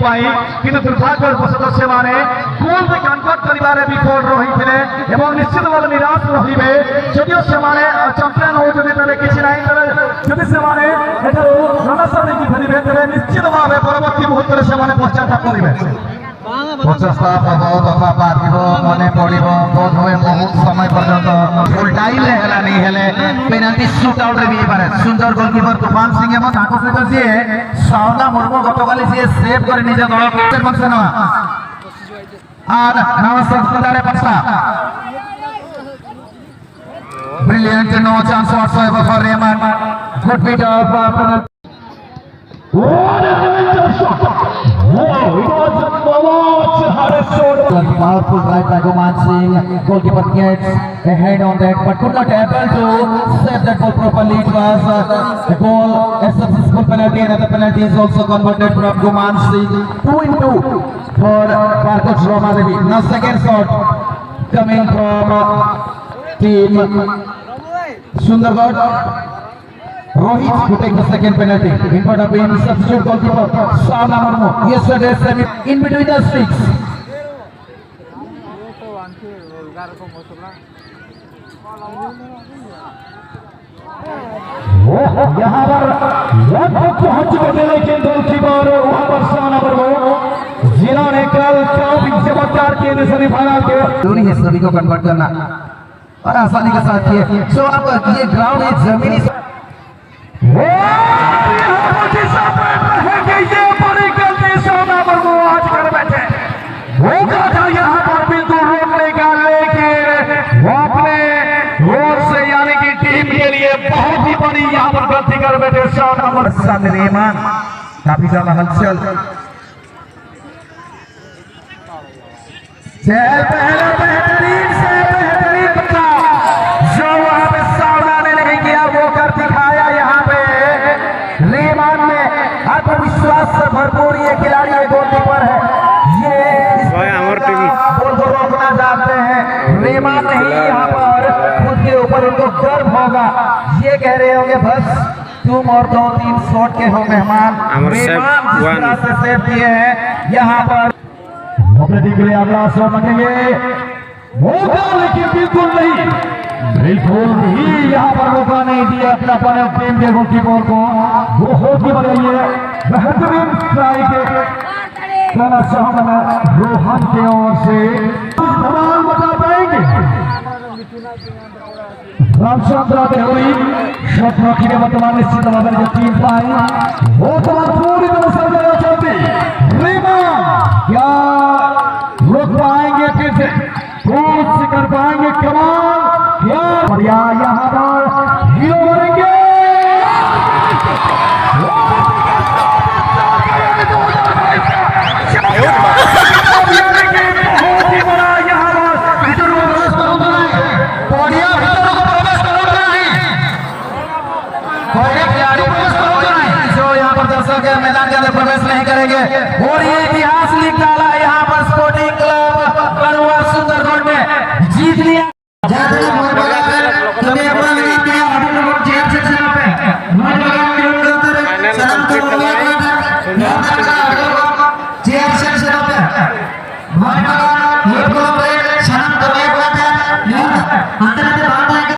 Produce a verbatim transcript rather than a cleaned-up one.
ପାଇଁ, କିନ୍ତୁ ଦୁର୍ଭାଗ୍ୟବଶତଃ ସେମାନେ ଗୋଲରେ କନଭର୍ଟ କରିବାରେ ବିଫଳ ରହିଥିଲେ ଏବଂ ନିଶ୍ଚିତ ଭାବେ ନିରାଶ ରହିବେ। ଯଦିଓ ସେମାନେ ଚାମ୍ପିୟନ ହେଉଛନ୍ତି, ତେବେ କିଛି ନାହିଁ, ତେବେ ଯଦି ସେମାନେ ଏଠାରୁ ରନର୍ସ ଅପ୍ ହେଇକି ଫେରିବେ, ତେବେ ନିଶ୍ଚିତ ଭାବେ ପରବର୍ତ୍ତୀ ମୁହୂର୍ତ୍ତରେ ସେମାନେ ପଶ୍ଚାତାପ କରିବେ। ପଶ୍ଚାତାପ ହବ ତଥା ବାଧିବ, ମନେ ପଡ଼ିବ, ବୋଧହୁଏ ବହୁତ ସମୟ ପର୍ଯ୍ୟନ୍ତ ଫୁଲ୍ ଟାଇମ୍ରେ ହେଲାନି, ହେଲେ ପେନାଲ୍ଟି ସୁଟ୍ ଆଉଟ୍ରେ ବି ହେଇପାରେ। ସୁନ୍ଦର ଗୋଲକିପର ତୁଫାନ ସିଂ ଏବଂ ତାଙ୍କ ସହିତ ଯିଏ ସାଉନା ମୁର୍ମୁ ଗତକାଲି ଯିଏ ସେଭ୍ କରି ନିଜ ଦଳକୁ ଏବଂ ସେନ ଆର୍ ନମସ୍କାର ସୁନ୍ଦର ପଛା। Brilliant, no chance whatsoever for Rehman. Good bit of uh, penalty. What a shot! Wow, it was a large hard shot. Powerful drive by Guman Singh. Goalkeeper gets a hand on that, but could not able to save that ball properly. It was uh, a goal, a successful penalty. Another penalty is also converted from Guman Singh. Two in two for Parkot Roma Devi. Now second shot coming from uh, team Sundargarh. Rohit to take the second penalty. In front of him, substitute goalkeeper Sauna Murmu. Yesterday semi in between the sticks. यहाँ पर लगभग पहुंच चुके थे, लेकिन goalkeeper वहां पर साना बर्मो, जिन्होंने कल काफी चमत्कार किए थे सेमीफाइनल के। जरूरी है सभी को कन्वर्ट करना और आसानी के साथ किए। सो अब ये ग्राउंड, ये जमीनी वो यहाँ पर डिसअपॉइंट रहेंगे, ये बड़ी गलती सोना बर्मो आज कर बैठे। मौका था यहाँ पर बिल्कुल रोकने का, लेकिन वो अपने ओर से यानी कि टीम के लिए बहुत ही बड़ी यहाँ पर गलती कर बैठे सोना बर्मो। साथ में ईमान, काफी ज्यादा हलचल। चहल पहल, बेहतरीन से बेहतरीन बच्चा, जो वहां पे सावधानी नहीं किया, वो कर दिखाया। यहाँ पे रेमान में आत्मविश्वास से भरपूर ये खिलाड़ी, ये गोलकीपर है, ये इस भाई, हमारी टीम। बॉल को रोकना चाहते हैं। रेमान नहीं, यहाँ पर खुद के ऊपर उनको गर्व होगा, ये कह रहे होंगे बस। तुम और दो तीन शॉट के हो मेहमान। अमर सेफ मेहमान जिस वन। तरह से सेव किए हैं यहाँ पर। अपने टीम के लिए अगला शॉट रखेंगे। मौका लेकिन बिल्कुल नहीं, बिल्कुल भी यहाँ पर मौका नहीं दिया अपने अपोनेंट टीम के गोलकीपर को। बहुत ही बढ़िया, ये बेहतरीन स्ट्राइक करना चाहूंगा मैं रोहन के ओर से। धमाल मचा पाएंगे। रामचंद्र देवरी शॉट रखेंगे वर्तमान निश्चित बाबा जो टीम पाए वो तो पूरी तरह से जगह चलती। रीमा क्या रोक पाएंगे फिर से? कुछ कर पाएंगे कमाल क्या? बढ़िया यहाँ पर हीरो बनेंगे। बहुत ही बड़ा यहाँ पर भीतर को प्रवेश करो तो नहीं। बढ़िया भीतर को प्रवेश करो तो नहीं। बढ़िया खिलाड़ी प्रवेश करो तो नहीं। जो यहाँ पर दर्शक है मैदान के अंदर प्रवेश नहीं करेंगे। और ये इतिहास लिख डाला है यहाँ पर स्पोर्टिंग क्लब कड़वा सुंदरगढ़ ने जीत लिया। ᱡᱟᱦᱟᱸ ᱛᱤᱱᱟᱹᱜ ᱢᱚᱡᱽ ᱵᱟᱜᱟᱱ ᱨᱮ ᱠᱟᱹᱢᱤ ᱦᱚᱲ ᱢᱮᱱᱟᱜ ᱯᱮᱭᱟ, ᱟᱹᱰᱤ ᱞᱚᱜᱚᱱ ᱪᱮᱭᱟᱨ ᱥᱮᱫ ᱥᱮᱱᱚᱜ ᱯᱮ᱾ ᱢᱚᱡᱽ ᱵᱟᱜᱟᱱ ᱠᱷᱮᱞᱳᱰ ᱠᱟᱛᱮ ᱨᱮ ᱥᱟᱱᱟᱢ ᱠᱚ ᱢᱚᱡᱽ ᱵᱟᱜᱟᱱ ᱨᱮ ᱪᱮᱭᱟᱨ ᱥᱮᱫ ᱥᱮᱱᱚᱜ ᱯᱮ᱾ ᱢᱚᱡᱽ ᱵᱟᱜᱟᱱ ᱠᱷᱮᱞᱳᱰ ᱠᱞᱟᱵᱽ ᱨᱮ ᱥᱟᱱᱟᱢ ᱠᱚ ᱢᱚᱡᱽ ᱵᱟᱜᱟᱱ ᱨᱮ ᱦᱟᱱᱛᱮ ᱱᱟᱛᱮ